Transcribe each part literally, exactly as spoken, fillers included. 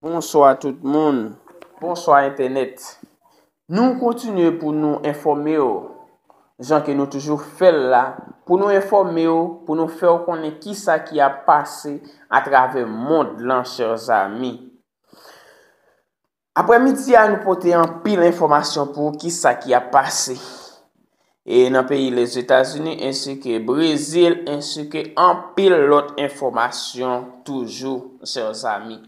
Bonswa tout moun. Bonswa entènèt. Nou kontinye pou nou enfòme w, jan ke nou toujou fè l la, pou nou enfòme w, pou nou fè w konnen kisa ki ap pase atravè mond lan, chè zami. Aprèmidi a, nou pote anpil enfòmasyon pou kisa ki ap pase e nan peyi Lèzetazini, ensi ke Brezil, ensi ke anpil lòt enfòmasyon toujou, chè zami.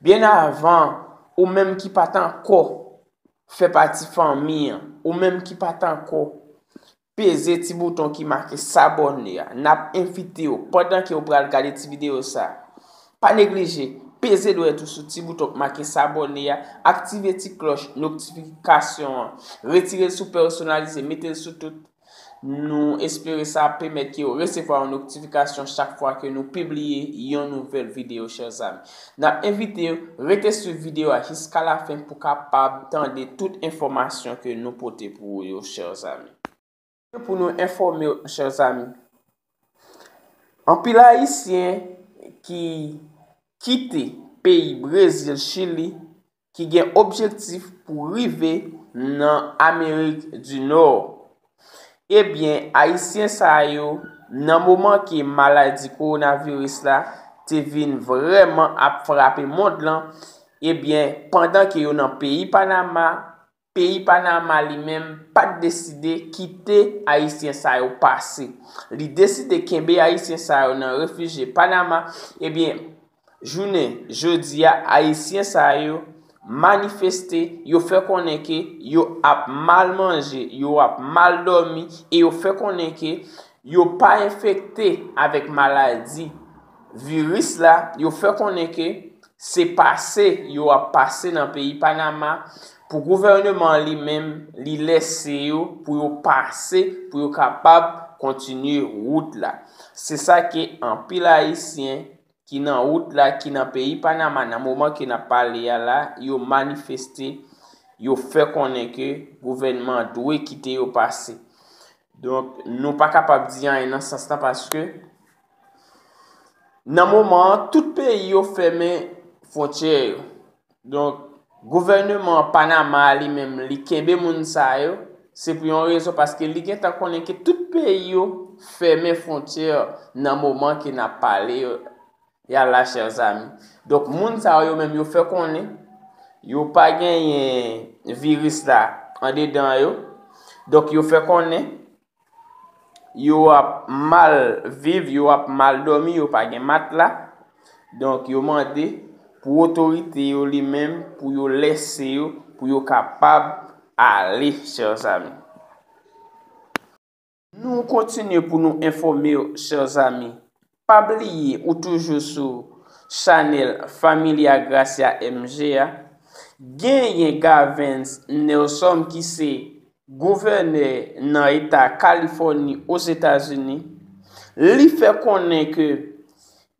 Byen avan, ou menm ki pa t ankò fè pati fanmi an, ou menm ki pa t ankò peze ti bouton ki make sabòne a, n ap envite w, pandan ke w pral gade ti videyo sa, pa neglije peze dwèt ou sou ti bouton k make sabòne a, aktive ti klòch notifikasyon an, retire l sou pèsonalize, mete l sou tout. Nou espere sa ap pèmèt ke w resevwa yon notifikasyon chak fwa ke nou pibliye yon nouvèl videyo, chè zami. N ap envite w rete swiv videyo a jiska lafen pou kapab tande tout enfòmasyon ke nou pote pou ou yo, chè zami. Pou nou enfòme w, chè zami, anpil Ayisyen ki kite peyi Brezil, Chili, ki gen objektif pou rive nan Amerik di Nò. Ebyen, Ayisyen sa yo, nan moman ke maladi kowonaviris la te vin vrèman ap frape mond lan, ebyen, pandan ke yo nan peyi Panama, peyi Panama li menm pa t deside kite Ayisyen sa yo pase. Li deside kenbe Ayisyen sa yo nan refijye Panama. Ebyen, jounen jodi a, Ayisyen sa yo manifeste, yo fè konnen ke yo ap mal manje, yo ap mal dòmi, e yo fè konnen ke yo pa enfekte avèk maladi viris la, yo fè konnen ke se pase yo ap pase nan peyi Panama, pou gouvènman an li menm, li lèse yo pou yo pase, pou yo kapab kontinye wout la. Se sa ke anpil Ayisyen ki nan wout la, ki nan peyi Panama, nan moman ke n ap pale a la, yo manifeste, yo fè konnen ke gouvènman an dwe kite yo pase. Donk, nou pa kapab di anyen nan sans lan, paske nan moman an, tout peyi yo fèmen fwontyè yo. Donk, gouvènman Panama a li menm, li kenbe moun sa yo, se pou yon rezon, paske li gentan konnen ke tout peyi yo fèmen fwontyè nan moman ke n ap pale yo, ya la, chè zami. Donk, moun sa yo menm, yo fè konnen yo pa genyen viris la andedan yo. Donk, yo fè konnen yo ap mal viv, yo ap mal dòmi, yo pa gen matla. Donk, yo mande pou otorite yo li menm, pou yo lèse yo, pou yo kapab ale, chè zami. Nou kontinye pou nou enfòme w, chè zami. Pa bliye, ou toujou sou chanèl Familia Gracia M G a. Genyen Gavens Newsom ki se gouvènè nan eta Kalifòni, Ozetazini, li fè konnen ke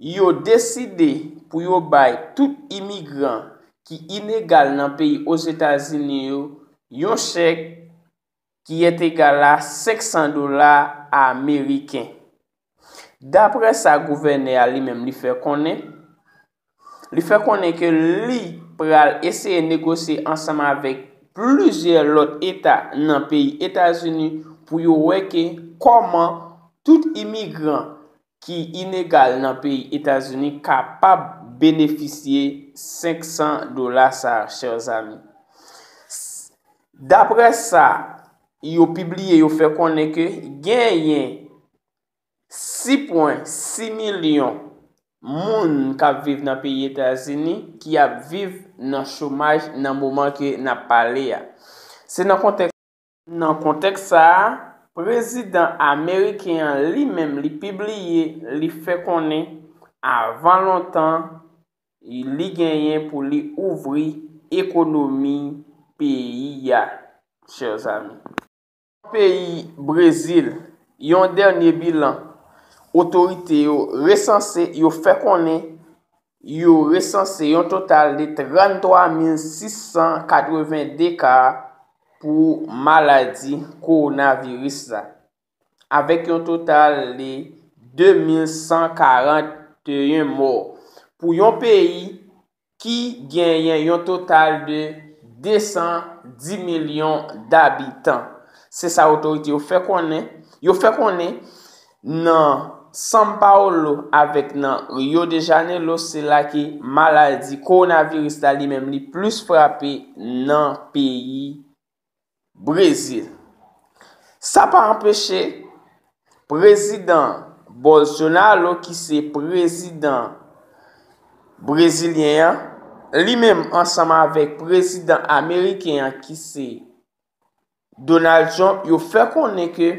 yo deside pou yo bay tout imigran ki ilegal nan peyi Ozetazini yo yon chèk ki est égal à senk san dola ameriken. Daprè sa gouvènè a li menm li fè konnen, li fè konnen ke li pral eseye negosye ansanm avèk plizyè lòt eta nan peyi Etazini pou yo wè ke kòman tout imigran ki ilegal nan peyi Etazini kapab benefisye senk san dola sa, chè zami. Daprè sa yo pibliye, yo fè konnen ke genyen sis pwen sis milyon moun k ap viv nan peyi Etazini ki ap viv nan chomaj nan moman ke n ap pale a. Se nan kontèks, nan kontèks sa a, prezidan ameriken an li menm li pibliye, li fè konnen avan lontan li genyen pou li ouvri ekonomi peyi a, chè zami. Peyi Brezil, yon dènye bilan otorite yo resanse, yo fè konnen yo resanse yon total de tranntwa mil sis san katreven de ka pou maladi kowonaviris la, avèk yon total de de mil san karanteyen mò. Pou yon peyi ki genyen yon total de de san di milyon dabitan. Se sa otorite yo fè konnen. Yo fè konnen nan São Paulo avèk nan Rio de Janeiro, se la ke maladi kowonaviris la li menm li plis frape nan peyi Brezil. Sa pa anpeche prezidan Bolsonaro, ki se prezidan brezilyen an, li menm ansanm avèk prezidan ameriken an, ki se Donald Trump, yo fè konnen ke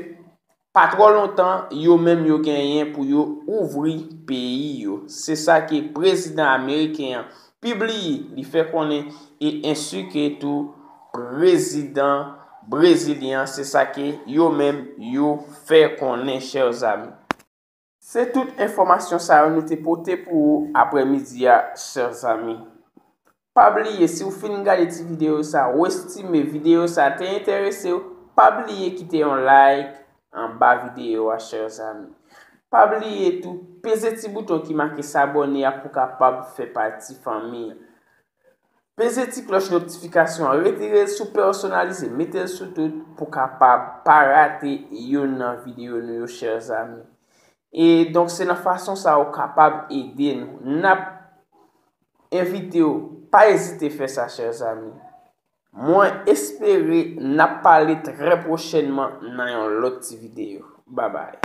pa twò lontan, yo menm yo genyen pou yo ouvri peyi yo. Se sa ke prezidan ameriken an pibliye, li fè konnen, e ensi ke tou prezidan brezilyen an, se sa ke yo menm yo fè konnen, chè zami. Se tout enfòmasyon sa yo nou te pote pou ou aprèmidi a, chè zami. Pa bliye, si w fin gade ti videyo sa, ou estime videyo sa te enterese w, pa bliye kite yon like anba videyo a, chè zami. Pa bliye tou, peze ti bouton ki make sabòne a pou kapab fè pati fanmi an. Peze ti klòch notifikasyon an, retire l sou pèsonalize, mete l sou tout pou kapab pa rate youn nan videyo nou yo, chè zami. E donk, se nan fason sa ou kapab ede nou. N ap envite w, pa ezite fè sa, chè zami. Mwen espere n ap pale trè pwochènman nan yon lòt ti videyo. Babay.